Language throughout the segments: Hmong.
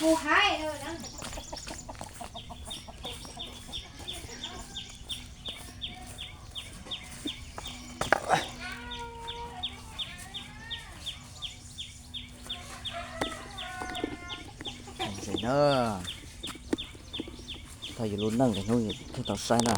Mus hais. Txog yus lub neej lawm hnub thiaj tau saib na.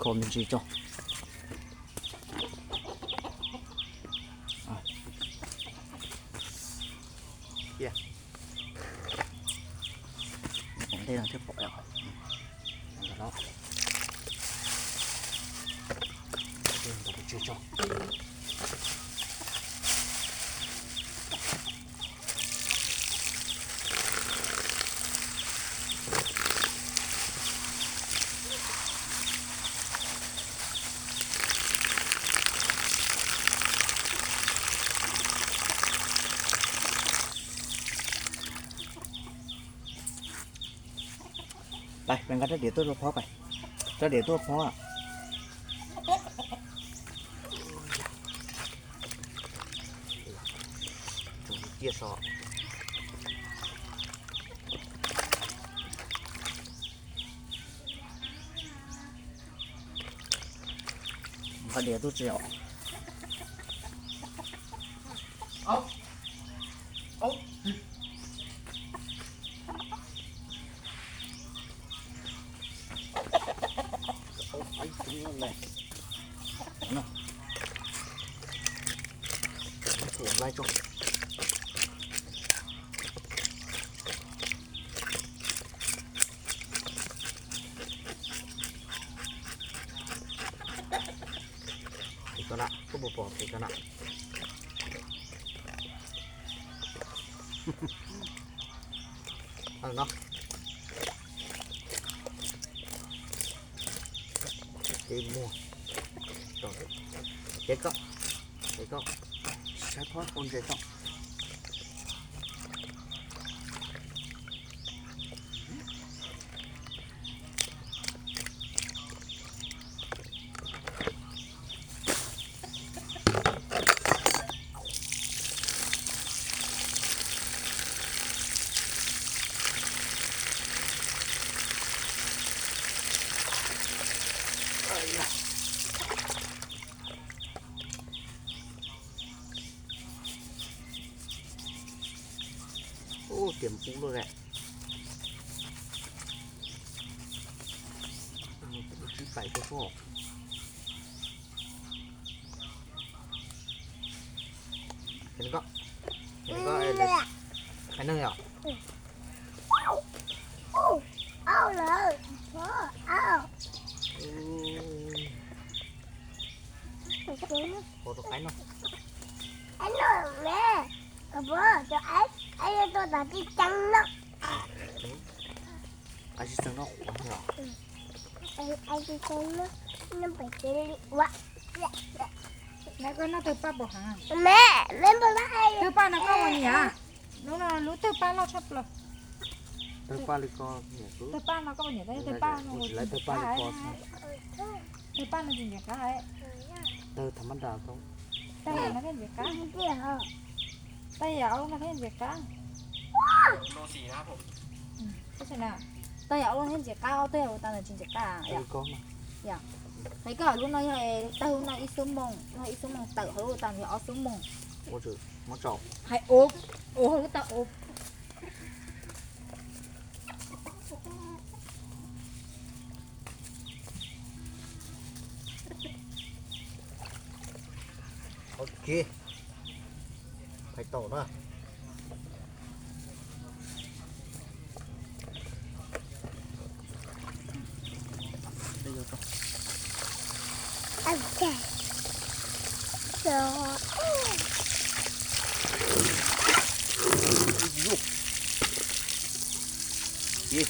Kho me ntsis tso. Ntej no thiaj pom. Pais, pais nqa rab diav tuaj rau phov pais. Rab diav tuaj phov. Nqa diav tuaj tsis os. Pem ko na, koj puas pom pem ko na? No. Ces muag. Ces koj, ces koj saib phab ua ntses tso. Ub, tias ub lawm. Tsib pais tuaj xwb. Qhia neeg yom. Ua rau qaib noj. Qaib sib txeeg noj qhuav yom. Noj tawg paj puas heev? Tawg paj no koj puas nyiam? Lub no lub tawg paj loj tshaj plaws. Tawg paj li ko nyiam xwb. Tawg paj no koj puas nyiam? Tawg paj no tsis lawv tawg paj li ko xwb. Tawg paj no tsis ntxim qab. Tawg tham mab nras tau. Tawg no thiaj ntxim qab. Tawg yam ub no thiaj ntxim qab. Tawg yam ub no thiaj ntxim qab, tawg yam ub tau ntawd tsis ntxim qab. Hais koj lub no yog tawg lub no ib xuab moos, yog ib xuab moos tawm, hauv lub tau yog ob xuab moos. Hais ub, ub hauv lub tau ub. Ok, phais taum na. Ib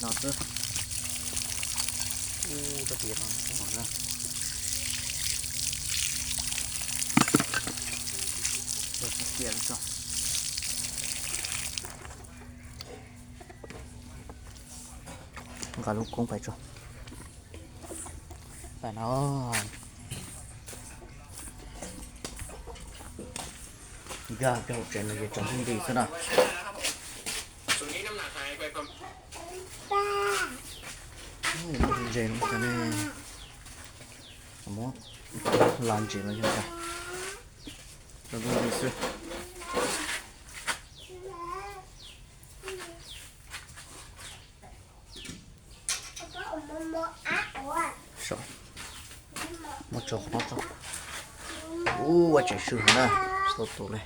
no xwb. Ub, rab diav no, ub, no na. Rau tib cia tso. Pab lub koob pais tso. Pab no. Nkag rau hauv tsev no ces tso nti xwb na. Ntses no, muab la ntses no yog tso nti xwb. Muab tso qhov tso. Ua tseem swm heev na, tau tus li.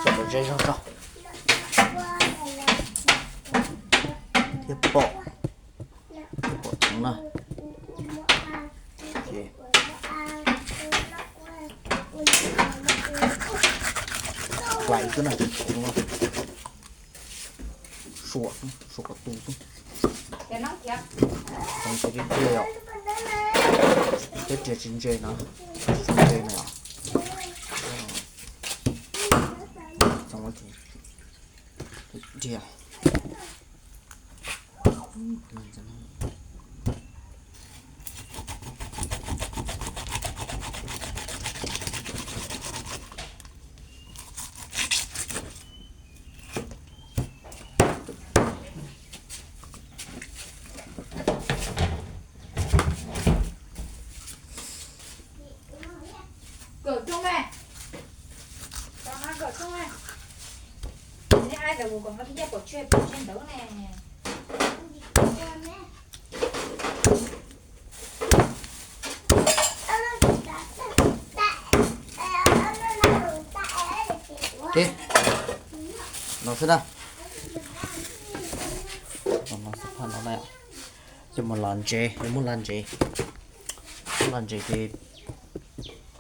Tso cov zeb zog tso thiab pom, pom txoov na. Hlais xwb na, suam, suam kom tu xwb. Txoov tsis riam os, peb riam tsis ntse no, tsis ntse no. Txoov riam. Kawm rooj me, kawm rooj me. Neb ai tas kuv kom neb coj pom tseg pom tseg ntawd ne. Ces no xwb na. No xwb phaj no na. Coj mus los ntses, yuav muab los ntses, muab los ntses ces